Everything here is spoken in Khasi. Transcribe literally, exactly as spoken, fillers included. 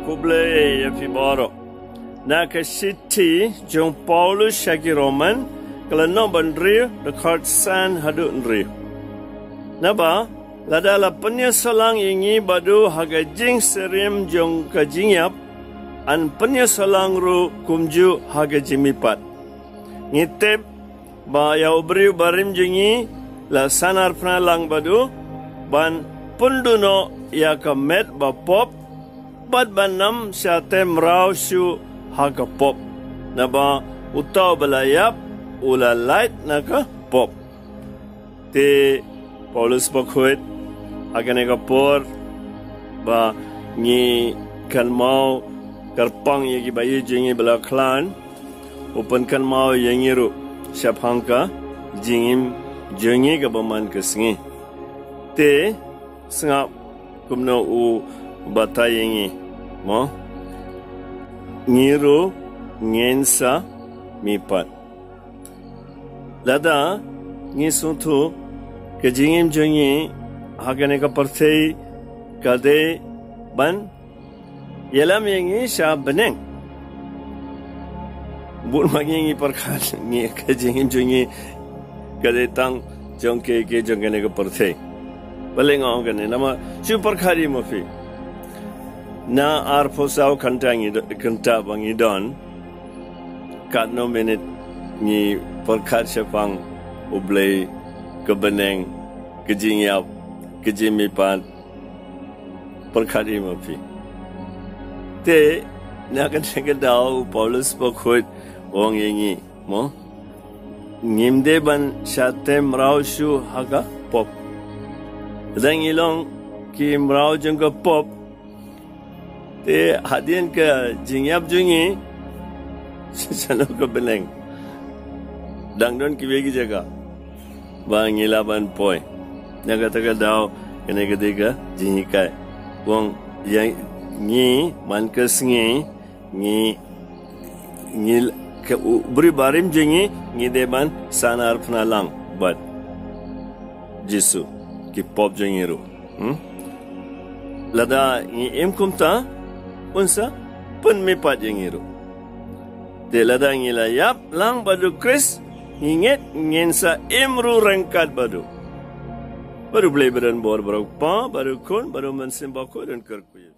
Khublei ïa phi baroh. Na ka shithi jong Paulus sha ki Roman, ka lynnong ba hynriew, dkhot san haduh hynriew. Naba, lada la pynïasoh lang ïa ngi bad u ha ka jingsyriem jong ka jingïap, yn pynïasoh lang ruh kumjuh ha ka jingmihpat. Ngi tip ba ïa u briew barim jong ngi la sanar phna lang bad u, ban pynduh noh ïa ka met ba pop, bad ban ym shah tei mraw shuh ha ka pop. Naba uta uba la ïap, u la lait na ka pop. Te Paulus bakhuid, ha kane ka por ba ngi kynmaw kyrpang ïa ki baïeit jong ngi ba la khlaiñ, u pynkynmaw ïa ngi ruh shaphang ka jingim jong ngi kaba man ka sngi. Te sngap kumno u batai ïa ngi, mo? Ngi ruh ngin sa mihpat. Lada ngi sngewthuh ka jingim jong ngi ha kane ka pyrthei ka dei ban ïalam ïa ngi sha bneng. Bun ma ngi ngi pyrkhat ngi ka jingim jong ngi ka dei tang jong ki ki jong kane ka pyrthei. Balei nga ong kane, namar shu pyrkhat ïa ma phi. Na arphew saw kynta ngi do-, kynta ba ngi don, katno minit ngi pyrkhat shaphang U Blei, ka bneng, ka jingïap, ka jingmihpat, pyrkhat ïa ma phi. Te na kane ka daw u Paulus bakhuid u ong ïa ngi, mo? Ngim dei ban shah tei mraw shuh ha ka pop. Lada ngi long ki mraw jong ka pop, te hadien ka jingïap jong ngi, sha shalor ka bneng, dang don kiwei ki jaka ba ngi lah ban poi. Na kata ka daw, kane ka dei ka jinghikai. U ong ïa ngi man ka sngi, ngi, ngi, ka u-, briew barim jong ngi, ngi dei ban sanar phna lang bad Jisu, ki pop jong ngi ruh. Hmm? Lada ngi im kumta, un sa pynmihpat ïa ngi ruh. Te lada ngi la ïap lang bad u Khrist, ngi ngeit ngin sa im ruh ryngkat bad u. Bad U Blei ba don bor, bad u Kpa, bad u Khun, bad u Mynsiem Bakhuid un kyrkhu ïa